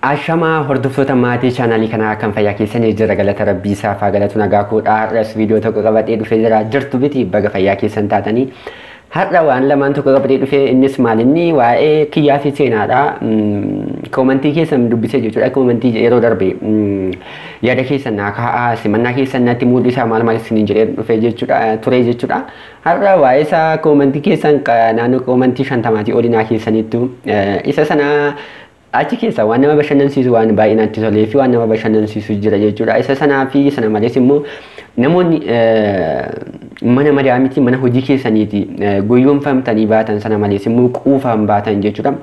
Ashamaa hordoftoota maatii chaanaalii kanaa kan fayyaa keessanii jira galata rabbii isaaf haa galatu nagaa koodhaa. Har'as viidiyoo tokko qabadhee dhufee jira. Jirtu biti baga fayyaa keessan taatanii. Har'a waan lamaan tokko qabadhee dhufee, innis maalinni waa'ee kiyyaa fi seenaadha. Koomantii keessan dubbisee jechuudha. Koomantii yeroo darbe yaada keessan naa kaa'aa, simannaa keessan natti mul'isaa, maal maal isiniin jedhee dhufee jechuudha ture jechuudha. Har'a waa'ee isaa koomantii keessan naannoo koomantii 50 olii naa keessanittu isa sana achi keessa waan nama bashannansiisu, waan baay'ee natti tolee fi waan nama bashannansiisu jira jechuudha. Isa sanaa fi sana malees immoo namoonni mana madaamitii mana hojii keessaniiti gowwoomfamtanii baatan, sana malees immoo quufaan baatan jechuudha.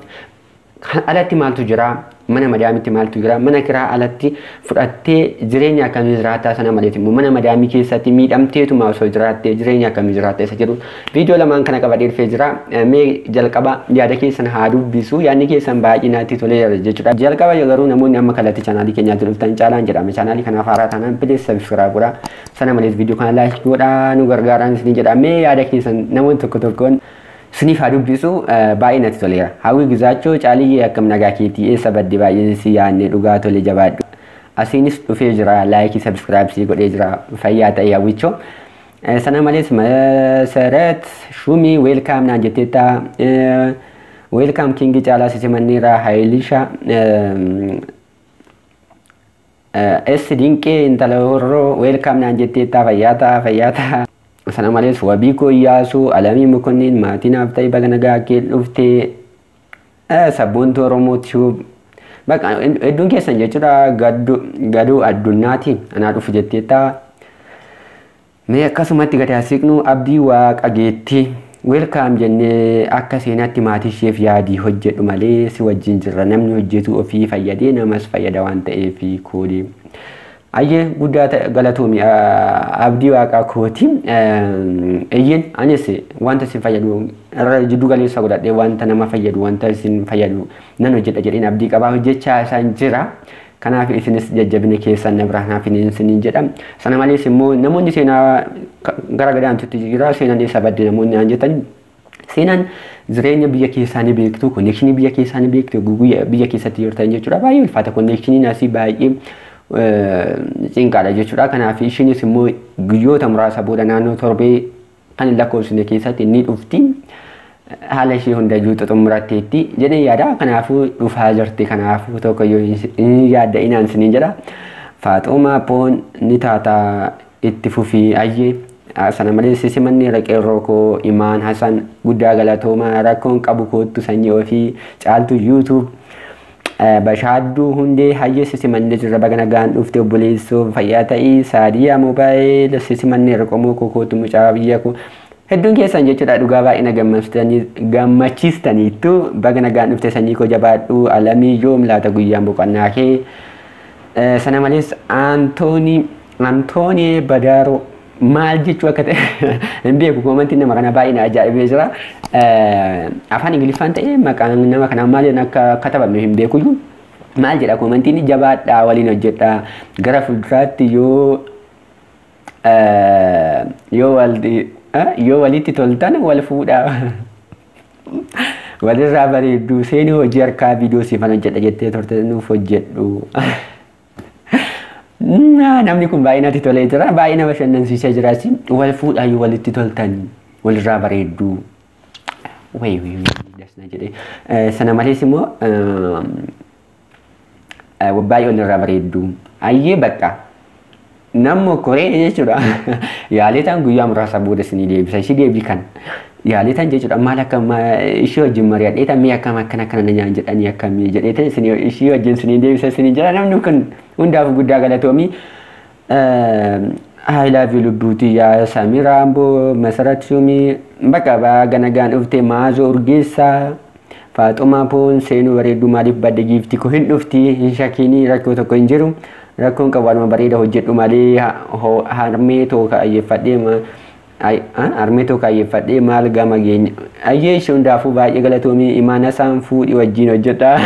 Kan alatti maaltu jira? Mana madaamitti maaltu jira? Mana kiraa alatti fudhattee jireenya akkamii jiraattaa? Sana malees immoo mana madaamii keessatti miidhamteetuma osoo jiraattee jireenya akkamii jiraatta isa jedhu viidiyoo lamaan kana qabadhee dhufee jira. Mee jalqaba yaada keessan haa dubbisu. Yaadni keessan baay'ee natti toleera jechuudha. Jalqaba garuu namoonni amma kallattii chaanaalii keenyaatti dhuftan, Caalaan jedhama. Chaanaalii kanaaf haaraa taanaan please subscribe godhaa. Sana malees viidiyoo kana like godhaa, nu gargaaraan isin jedha. Mee yaada keessan namoonni tokko tokkoon siniif haa dubbisu, baay'ee natti toleera. Hawwi Gizaachoo, "Caaliyyee, akkam nagaa keetii? Eessa badde? Baay'ee si yaadne dhugaa. Tole, jabaadhu. Asiinis dhufee jira, like, subscribe godhee jira, fayyaa ta'e Hawwichoo." Sana malees Masarat Shumii "Welcome" naan jetteetta. "Welcome King Caalaa, sisimanneera." Hayilisha S Dinqee intala horroo "Welcome" naan jetteetta, fayyaa ta'a, fayyaa ta'a. Sana malees Wabii koo Iyyaasuu, Alamii Mokonnin, "Maatii naaf ta'e, baga nagaa kee dhuftee." Sabboontuu Oromoo Tube. Bakka hedduun keessan jechuudha. Gaduu addunyaati, "Anaa dhufu" jetteetta. Mee akkasumatti gadi asiqnu. Abdii Waaqa Geetti, "Welcome jennee, akka seenaatti maatii isheef yaadii hojjedhu malee si wajjin jirra. Namni hojjetu ofii fayyadee namas fayyada waan ta'eef koodii." Ayyee, guddaa galatoomi Abdii Waaqaa kooti. Eeyyeen, anis wanta isin fayyadu irra jiddu galeessa godhadhee wanta nama fayyadu, wanta isin fayyadu nan hojjedha jedheen abdii qabaa, hojjechaa isaan jira. Kanaaf isinis jajjabina keessan na biraa naaf isiniin jedha. Sana malees immoo namoonni seenaa gara gadaantutti jira, "Seenaan eessa badde?" namoonni naan jettan. Seenaan jireenya biyya keessaa ni beektu, connection biyya keessaa ni beektu, biyya keessatti jirtan jechuudha. Baay'ee ulfaata, connectioniin asii baay'ee cinqaadha jechuudha. Kanaaf ishiinis immoo guyyoota muraasa booda naannoo torbee kan hin lakkoofsine keessatti ni dhufti. Haala ishee hundayyuu xumuratteetti jedhee yaada. Kanaafuu dhufaa jirti. Kanaafuu tokko yoo hin yaadda inaan isiniin jedha. Faaxoomaa Poon, "Ni taata, itti fufii." Ayyee. Sana malees simanni Raqeerroo koo Imaan Hasan, "Guddaa galatoomaa, rakkoon qabu, koottu sanyii ofii." Caaltu YouTube Bashaadduu Hundee, "Hayyee, sisimannee jirra, baga nagaan dhufte obboleessoo, fayyaa ta'ii." Saadiyaa Moobaayil, "Sisimannee qomoo koo, kootu mucaa biyya koo." Hedduun keessan jechuudha dhugaa baay'ee na gammachiistaniittu. "Baga nagaan dhufte sanyii koo, jabaadhu." Alamii, "Yoom laata guyyaan boqonnaa kee?" Sana malees Antoonii Badaaroo, maal jechuu akka ta'e hin beeku, koomantiin nama kana baay'ee na ajaa'ibee jira. Afaan Ingiliffaan ta'e maqaan nama kanaa maaliin akka katabame hin beekuyyuu. Maal jedha koomantiin? "Jabaadhaa, waliin hojjedhaa, gara fuulduraatti yoo walitti toltan wal fuudhaa. Walirraa bareedduu. Seenii hojii harkaa viidiyoo siifan hojjedha jettee turte, nuuf hojjedhu." Namni kun baay'ee natti tolee jira. Baay'ee nama bashannansiisee jiraas. Wal fuudhaa yoo walitti toltan, walirraa bareedduu. Wayi wayi, dasna jedhee. Sana malees immoo baay'ee walirraa bareedduu. Ayyee, bakka. Nammo koree jechuudha. Yaaleetaan guyyaa muraasa booda isinii deebisa. Ishii deebii kan yaaleetaan jechuudha. Maal akka ishii wajjin mari'adheetaan, mee akkam akkana akkana na nyaan jedhanii akkamii jedheetaan isinii ishii wajjin isinii deebisa isinii jedha. Namni kun hundaaf guddaa galatoomii. I love you lubbuutii yaa Samira Amboo, Masarat Shumii, bakka baga nagaan dhufte. Maazoo Urgeessaa, Faaxumaa Poon, "Seenuu bareedduu, maaliif badde giifti koo? Hin dhufti, hin shakkiinii, rakkoo tokko hin jiru. Rakkoon qabu, waanuma bareeda hojjedhu malee. Harmee too kaayyeeffadhee maal gama geenya." Ayyee, ishee hundaafuu baay'ee galatoomii. Imaana isaan fuudhii wajjin hojjedha.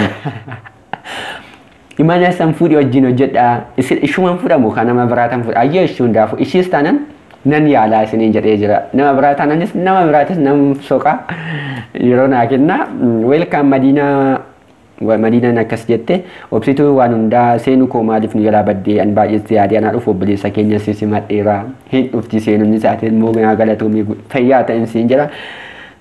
Imaana isaan fuudhii wajjin hojjedha. Ishumaan fuudhamu kan nama biraatan fuudha. Ayyee, ishee hundaafuu ishiis taanan nan yaalaa isiniin jedhee jira. Nama biraa taananis nama biraatis nam soqa yeroo naa kenna. Welcome Madiinaa. Madiinaan akkas jette, obsituu waan hundaa seenu koo maaliif nu jalaa baddee? An baay'eetti yaadee, anaa dhufu obboleessa keenya si simadheera, hin dhufti seenuun isaatiin immoo naa galatoomii, fayyaa ta'in siin jedha.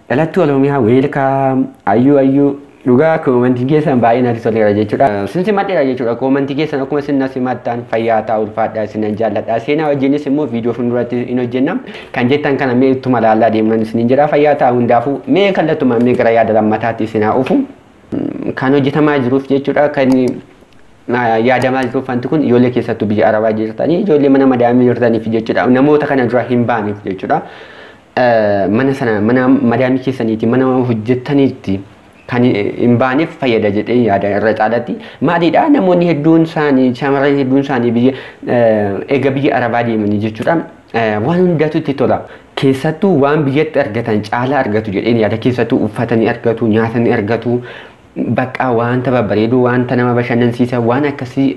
Dhalattuu Oromiyaa welcome. Ayyuu ayyuu, dhugaa koomantii keessan baay'ee natti toleera jechuudha. Sin simadheera jechuudha. Koomantii keessan akkuma sin na simattan, fayyaa ta'a, ulfaadhaa, isinan jaalladha. Seenaa wajjinis immoo viidiyoo fuulduratti hin hojjenna. Kan jettan kana mee ittuma laallaa deemnan isiniin jedha, fayyaa ta'a hundaafuu. Mee kallattumaan mee gara yaada lammataatti isin haa dhufu. Kan hojjetamaa jiruuf jechuudha, kan yaadamaa jiruuf, wanti kun ijoollee keessattuu biyya Arabaa jirtanii, ijoollee mana madaamii jirtaniif jechuudha, namoota kana dura hin baaneef jechuudha. Mana sana, mana madaamii keessaniiti, mana hojjettaniitti kan hin baaneef fayyada jedhee yaada irra caalatti. Maalidha, namoonni hedduun isaanii, shamarran hedduun isaanii biyya eega biyya Arabaa deemanii jechuudha, waan hundatu itti tola. Keessattuu waan biyyatti argatan caalaa argatu jedheen yaada. Keessattuu uffata ni argatu, nyaata ni argatu, bakka wanta babbareedu, wanta nama bashannansiisa, waan akkasii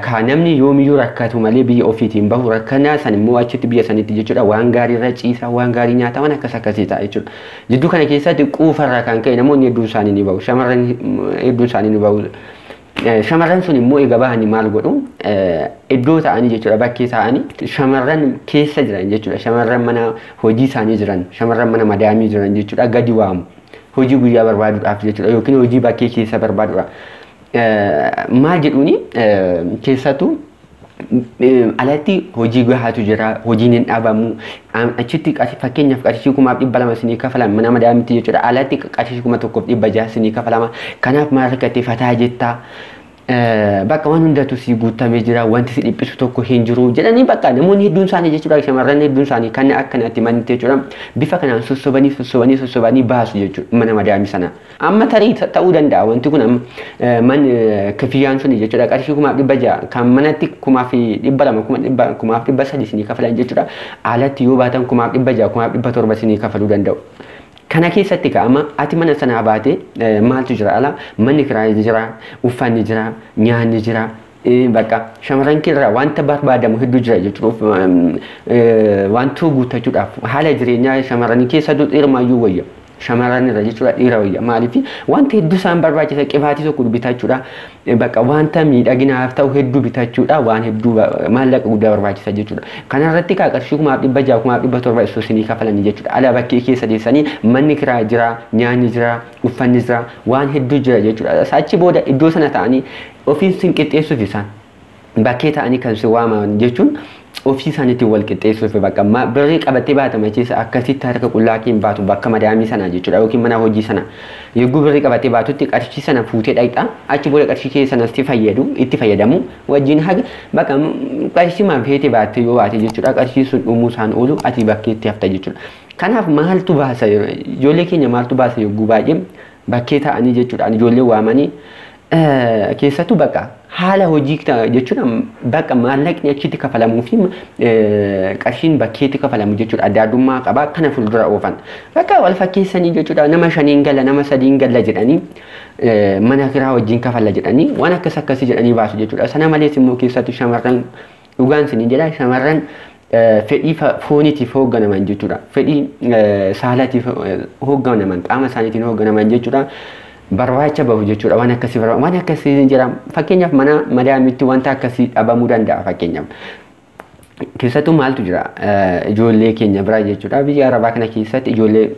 ka namni yoomiyyuu rakkatu malee biyya ofiitiin bahu rakkanaa san immoo achitti biyya sanitti jechuudha waan gaarii irra ciisa, waan gaarii nyaata, waan akkas akkasii ta'a jechuudha. Jidduu kana keessatti quufarraa kan ka'e namoonni hedduun isaanii ni bahu, shamarran hedduun isaanii ni bahu. Shamarran sun immoo egaa bahanii maal godhu? Iddoo ta'anii jechuudha, bakkee ta'anii shamarran keessa jiran jechuudha, shamarran mana hojii isaanii jiran, shamarran mana madaamii jiran jechuudha, gadi waamu hojii guyyaa barbaaduudhaaf jechuudha yookiin hojii bakkee keessa barbaaduudhaaf. Maal jedhuuni? Keessattuu alatti hojii gahaatu jira, hojiin hin dhabamu achitti. Fakkeenyaaf qarshii 2,200 sinii kafalan mana madaamitti jechuudha, alatti qarshii 1,600 sinii kafalama. Kanaaf maal rakkate, fataa jettaa, bakka waan hundatu si guutamee jira, wanti si dhiphisu tokko hin jiru jedhanii, bakka namoonni hedduun isaanii jechuudha, shamarran hedduun isaanii kan akkanatti manatti jechuudha, bifa kanaan sossobanii sossobanii sossobanii baasu jechuudha mana madaamii sana. Amma tarii ta'uu danda'a wanti kun amma man kifiyyaan suni jechuudha, qarshii 2,600 kan manatti 2,200, 1,300 sinii kafalan jechuudha, alatti yoo baatan 2,600, 2,700 sinii kafaluu danda'u. Kana keessatti ka'ama ati mana sanaa baate maaltu jira ala? Manni kiraa jira, uffanni jira, nyaanni jira, bakka shamarran keerraa wanta barbaadamu hedduu jira jechuudha. Wantoota guuttachuudhaaf haala jireenyaa shamarranii keessattuu dhiirumaayyuu wayya. Shamarran irra jechuudha dhiira wayya. Maaliif? Wanta hedduu isaan barbaachisa, qibaatii tokko bitachuudha. Bakka wanta miidhaginaaf ta'u hedduu bitachuudha, waan hedduu maallaqa guddaa barbaachisa jechuudha. Kanarratti kaa qarshii 2,600, 2,700 isoo isinii kafalanii jechuudha. Ala bakkee keessa teessanii manni kiraa jira, nyaanni jira, uffanni jira, waan hedduu jira jechuudha. Achi booda iddoo sana ta'anii ofiin sin qixxeessuuf, isaan bakkee ta'anii kan si waaman jechuun ofii isaaniitiin wal qixxeessuuf. Bakka birrii qabattee baata macheessa akkasitti harka qullaa kee hin baatu bakka madaamii sana jechuudha yookiin mana hojii sana. Yogguu birrii qabattee baatutti qarshii sana fuutee dhaqxa, achi booda qarshii kee sanas fayyadu itti fayyadamu wajjin haga bakka qarshii maan feetee baatte yoo baate jechuudha, qarshii sun dhumuu isaan oolu, ati bakkeetti hafta jechuudha. Kanaaf maaltu baasa ijoollee keenya, maaltu baasa? Yogguu baay'ee bakkee ta'anii jechuudha ijoollee waamanii, keessattuu bakka haala hojii jechuudha, bakka maallaqni achitti kafalamuu fi qarshiin bakkeetti kafalamu jechuudha adda addummaa qaba. Kana fuuldura oofan bakka wal fakkeessanii jechuudha, nama shaniin gala, nama sadiin gala jedhanii, mana kiraa wajjin kafala jedhanii, waan akkas akkasii jedhanii baasu jechuudha. Sana malees immoo keessattuu shamarran, dhugaan isin jedha, shamarran fedhii fooniitiif hoogganaman jechuudha, fedhii saalaatiif hoogganaman, qaama isaaniitiin hoogganaman jechuudha, barbaacha bahu jechuudha. Waan akkasii barbaada, waan akkasii jira. Fakkeenyaaf mana madaamitti wanta akkasii dhabamuu danda'a. Fakkeenyaaf keessattuu maaltu jira ijoollee keenya bira jechuudha? Biyya Arabaa kana keessatti ijoollee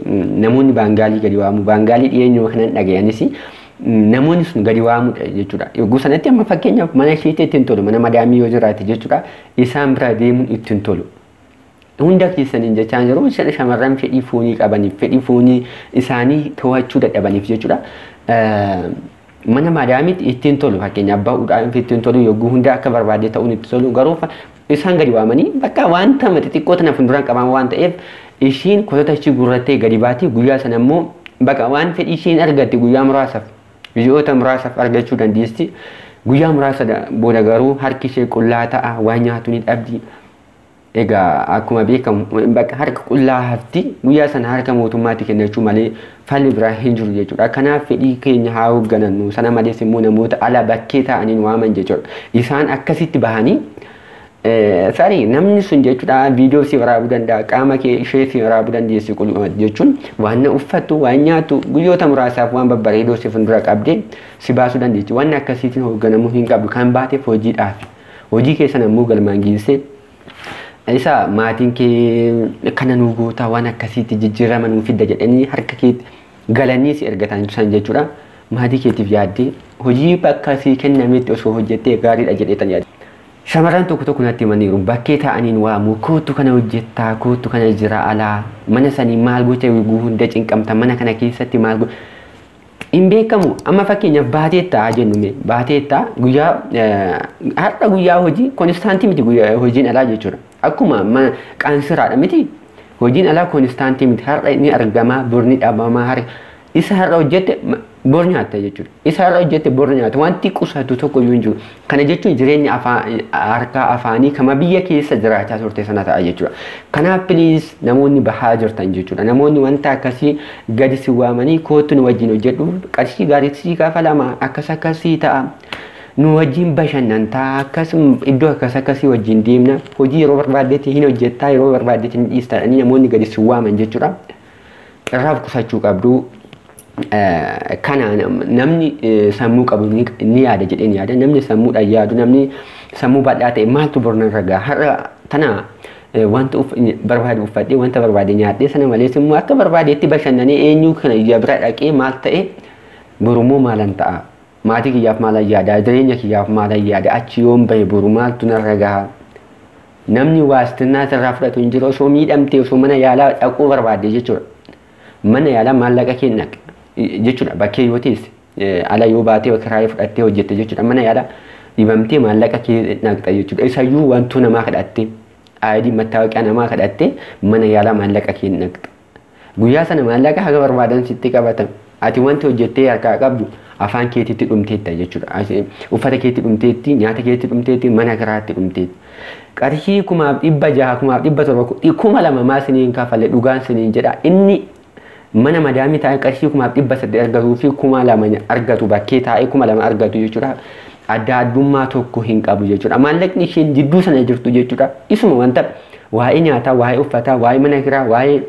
namoonni Baangaalii gadi waamu. Baangaalii dhiyeenyuma kanan dhagayanis namoonni sun gadi waamudha jechuudha. Yogguu sanatti amma fakkeenyaaf mana isheetti ittiin tolu, mana madaamii yoo jiraate jechuudha, isaan bira deemuun ittiin tolu. Hunda keessaniin jechaa jiru, shamarran fedhii foonii qabaniif, fedhii foonii isaanii to'achuu dadhabaniif jechuudha. Mana madaamiitti ittiin tolu, fakkeenyaaf bahuudhaaf ittiin tolu, yogguu hunda akka barbaade ta'uun itti tolu. Garuu isaan gadi waamanii bakka wanta xixiqqoo tana fuulduraan qaban waan ta'eef, ishiin kotota ishii gurrattee gadi baati. Guyyaa sana immoo bakka waan fedhii ishiin argatte guyyaa muraasaaf, ji'oota muraasaaf argachuu dandeessi. Guyyaa muraasa booda garuu harki ishee qullaa ta'a, waan nyaatu ni dhabdi. Egaa akkuma beekamu bakka harka qullaa hafti, guyyaa sana harka mootummaatti kennachuu malee falli biraa hin jiru jechuudha. Kanaaf fedhii keenya haa hoogganannu. Sana malees immoo namoota ala bakkee ta'aniin waaman jechuudha. Isaan akkasitti bahanii Sari namni sun jechuudha viidiyoo si waraabuu danda'a, qaama kee ishee si waraabuu dandeessi jechuun waan uffattu, waan nyaattu, guyyoota muraasaaf waan babbareedoo si fuuldura qabdee si baasuu dandeessi. Waan akkasiitiin hoogganamuu hin qabdu, kan baateef hojiidhaaf. Hojii keessan ammoo galmaan geessee isa maatiin kee kana nuu gootaa, waan akkasiitti jijjiirama nuu fidda jedhanii harka keetti galanii si ergatan san jechuudha. Maatii keetiif yaaddee hojii bakka sii kennametti osoo hojjettee gaariidha jedheetan yaada. Shamarran tokko tokko natti himaniiru, bakkee taa'aniin waamu, kootu kana hojjettaa, kootu kana jira, alaa mana sanii maal gocha hunda cinqamta, mana kana keessatti maal gocha hin beekamu. Amma fakkeenyaaf baateettaa jennu, baateettaa guyyaa har'a guyyaa hojii koonistaantii miti, guyyaa hojiin alaa jechuudha. Akkuma qaansiraadha miti, hojiin alaa koonistaantii miti, har'a ni argama, bor ni dhabama. Har'a isa har'a hojjette bor nyaatta jechuudha. Isa har'a hojjette bor nyaata, wanti qusatu tokko iyyuu hin jiru. Kana jechuun jireenya harkaa afaanii kama biyya keessa jiraachaa turte sana ta'a jechuudha. Kanaaf please namoonni bahaa jirtan jechuudha. Namoonni wanta akkasii gadi si waamanii kootu nu wajjin hojjedhu, qarshii gaarii si kafalama, akkas akkasii ta'a. Nu wajjin bashannantaa, akkas iddoo akkas akkasii wajjin deemna, hojii yeroo barbaaddetti hin hojjettaa, yeroo barbaaddetti hin dhiistaa namoonni gadi si waaman jechuudha. Irraa qusachuu qabdu. Kana namni sammuu qabu ni yaada jedheen yaada. Namni sammuudhaan yaadu, namni sammuu bal'aa ta'e, maaltu borna irra gaha, har'a tana wanta barbaade uffadhee, wanta barbaade nyaadhee, sana malees immoo akka barbaadeetti bashannanee, eenyu kana ija bira dhaqee maal ta'e, borummoo maalan ta'a, maatii kiyyaaf maalan yaada, jireenya kiyyaaf maalan yaada, achi yoon bahe boru maaltu narra gaha? Namni waastinaa sirraa fudhatu hin jiru. Osoo miidhamtee, osoo mana yaalaa dhaquu barbaadde jechuudha, mana yaalaa maallaqa kenna jechuudha. Bakkee yoo teesse, ala yoo baatee kiraayii fudhattee hojjette jechuudha, mana yaalaa dhibamtee maallaqa kee naqxa jechuudha. Isayyuu wantuu namaa kadhattee, aayidii mattaawoqiyaa namaa kadhattee mana yaalaa maallaqa kee naqxa. Guyyaa sana maallaqa haga barbaadan sitti qabatan. Ati wanti hojjettee harkaa qabdu afaan keetitti dhumteetta jechuudha. Uffata keetti dhumteetti, nyaata keetti dhumteetti, mana kiraatti dhumteetti. Qarshii 6,600, 7,700, 2,000 maa siniin kafalle, dhugaan siniin jedha. Inni mana madaamii taa'ee qarshii 8,000 argatuu fi 2,000 argatu, bakkee taa'ee 2,000 argatu jechuudha. Adda addummaa tokko hin qabu jechuudha. Maallaqni isheen jidduu sana jirtu jechuudha. Isuma wanta waa'ee nyaataa, waa'ee uffataa, waa'ee mana kiraa, waa'ee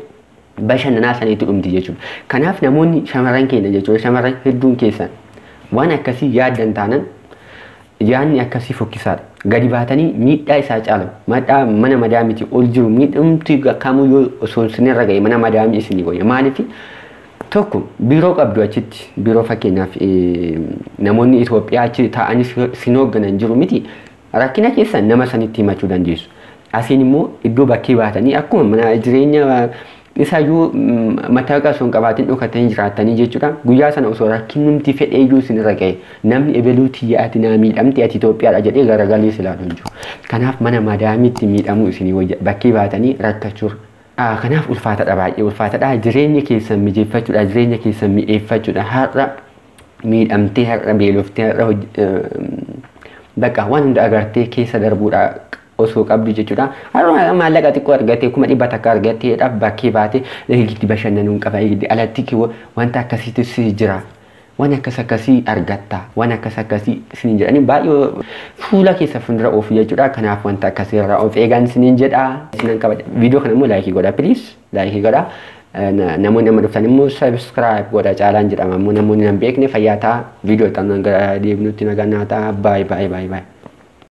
bashannanaa saniitti dhumti jechuudha. Kanaaf namoonni shamarran keenya jechuudha, shamarran hedduun keessan waan akkasii yaaddan taanan, yaadni akkasii fokkisaadha. Gadi baatanii miidhaa isaa caalu, miidhaa mana madaamiitii ol jiru, miidhamti kamuu yoo osoo isinirra ga'e mana madaamii isinii wayya. Maaliif? Tokko, biiroo qabdu achitti, biiroo fakkeenyaaf namoonni Itoophiyaa achi taa'anii sin hoogganan jiru miti, rakkina keessan nama sanitti himachuu dandeessu. Asiin immoo iddoo bakkee baatanii akkuma mana jireenya isaayyuu mattaawoqiyaa osoo hin qabaatin dhokatanii jiraatanii jechuudha. Guyyaa sana osoo rakkinumti fedhee iyyuu isinirra ga'e, namni ebeluu tiyya ati naa miidhamte, ati Itoophiyaadha jedhee garagalee si ilaalu hin jiru. Kanaaf mana madaamiitti miidhamuu isinii wayya bakkee baatanii rakkachuudha. Kanaaf ulfaatadha, baay'ee ulfaatadha. Jireenya keessan mijeeffachuudha, jireenya keessan mi'eeffachuudha. Har'a miidhamtee, har'a beeloftee, har'a bakka waan hunda agartee keessa darbuudha osoo qabdu jechuudha. Har'a maallaqa xiqqoo argattee, 100,000 argatteedhaaf bakkee baatee eegiddi bashannanuu hin qaba, eegiddi alatti wanta akkasiitu si jira. Waan akkas akkasii argatta, waan akkas akkasii isiniin jedhanii baay'ee fuula keessa fuuldura oofu jechuudha. Kanaaf wanta akkasii irraa of eegan isiniin jedha. Isinan kabaja. Viidiyoo kana immoo like godha, please, like godha. Namoonni amma dhuftan immoo subscribe godha. Caalaan jedhama immoo namoonni nan beekne. Fayyaa ta'a. Viidiyoo itti gara deebinutti nagaa naa ta'a. Baay'ee baay'ee baay'ee.